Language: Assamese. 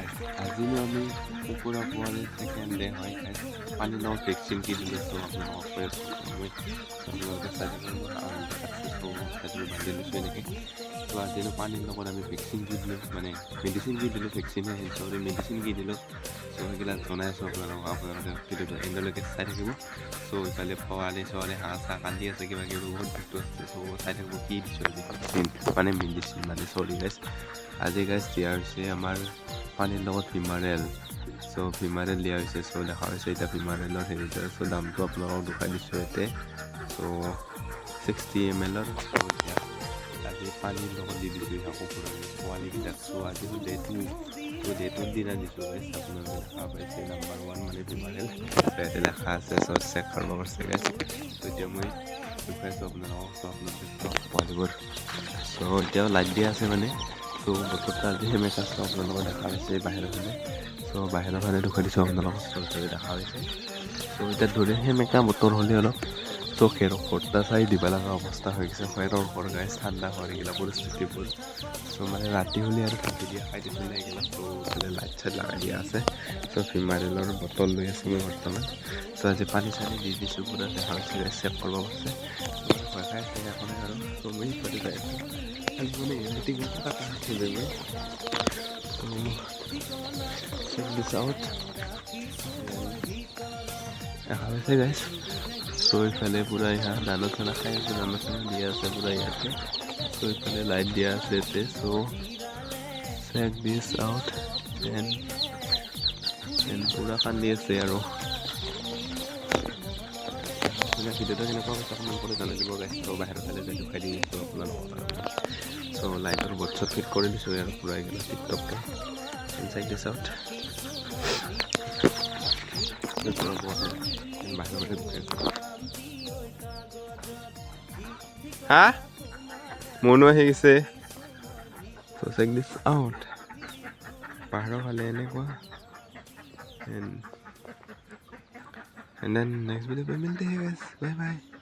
গাইছ, আজিনো আমি কুকুৰা পোৱালি ছেকেণ্ড ডে হয় গাইছ। পানীৰ লগত ভেকচিন দি দিলোঁ। চ' আপোনালোকক কৈ আছোঁ মই, চ' আপোনালোকে চাই থাকক। মই আৰম্ভ কাটছোঁ। চ' বান্ধি লৈছোঁ এনেকৈ। চ' আজিনো পানীৰ লগত আমি ভেকচিন দি দিলোঁ, মানে মেডিচিন দি দিলোঁ, ভেকচিনহে আহিল, চৰি, মেডিচিন দি দিলোঁ। চ' সেইগিলা জনাই আছোঁ আপোনালোকক। আপোনালোকে ভিডিঅ'টো এণ্ডলৈকে চাই থাকিব। চ' ইফালে পোৱালি ছোৱালী, হাঁহ চাহ কান্দি আছে, কিবা কিবি বহুত বস্তু আছে। চ' চাই থাকিব কি দিছোঁ আজি ভেকচিন, মানে মেডিচিন, মানে চৰি গাইছ। আজি গাইছ দিয়া হৈছে আমাৰ পানীৰ লগত ভিমাৰেল। চ' ভিমাৰেল দিয়া হৈছে। চ' দেখা হৈছে এতিয়া ভিমাৰেলৰ হেৰিটো। চ' দামটো আপোনালোকক দেখুৱাই দিছোঁ ইয়াতে। চ' 60 এম এলৰ। চ' এতিয়া আজি পানীৰ লগত দি দিছোঁ হাঁহ কুকুৰাৰ পোৱালিকেইটাক। চ' আজি day to. So' day tour দিনা দিছোঁ গাইছ। আপোনালোকে দেখা পাইছে নাম্বাৰ ওৱান, মানে ভিমাৰেল ইয়াতে লেখা আছে। চ' চেক কৰিব পাৰিছে গাইছ। চ' এতিয়া মই দেখুৱাইছোঁ আপোনালোকক। চ' আপোনালোকে চাওক পোৱালিবোৰ। চ' এতিয়াও লাইট দিয়া আছে মানে। চ' বতৰটো আজি সেমেকা। চ' আপোনালোকক দেখা পাইছে বাহিৰৰ ফালে। চ' বাহিৰৰ ফালে দেখুৱাই দিছোঁ আপোনালোকক। চ' দেখা পাইছে। চ' এতিয়া ধৰি সেমেকা বতৰ হ'লে অলপ চ' খেৰৰ ঘৰটা চাই দিব লগা অৱস্থা হৈ গৈছে। খেৰৰ ঘৰ গাইছ, ঠাণ্ডা ঘৰ এইগিলা পৰিস্থিতিবোৰ। চ' মানে ৰাতি হ'লে আৰু ঢাকি দিয়া খাই দিছোঁ এইগিলা। চ' ইফালে লাইট চাইট লগাই দিয়া আছে। চ' ভিমাৰেলৰ বটল লৈ আছোঁ মই বৰ্তমান। চ' আজি পানী চানী দি দিছোঁ পূৰা। দেখা পাইছে, চেক কৰিব পাৰিছে। ভয় খাই আছে, একো নাই আৰু। চ' মই সিফালে যাই আছোঁ আজি, মানে লাইটিং কাটা আছিলে মই। চ' চেক দিছ আউট, দেখা পাইছে গাইছ। চ' ইফালে পূৰা ইহা দানা চানা খাই আছে, দানা চানা দিয়া আছে পূৰা ইয়াতে। চ' ইফালে লাইট দিয়া আছে ইয়াতে। চ' চেক দিছ আউট। এণ্ড পূৰা কান্দি আছে আৰু। ভিডিঅ'টো কেনেকুৱা পাইছে কমেণ্ট কৰি জনাই দিব গাইছ। চ' বাহিৰৰ ফালে যাই দেখুৱাই দি আছোঁ আপোনালোকক। চ' লাইটৰ বৰ্ড চট ফিট কৰি দিছোঁ আৰু পূৰা একদম টিপটপকৈ। চেক দিছ আউট। বাহিৰৰ ফালে দেখুৱাই আছোঁ। হা, মনো আহি গৈছে। চ' চেক দিছ আউট, পাহাৰৰ ফালে এনেকুৱা। And then next video पे मिलते हैं guys। Bye bye।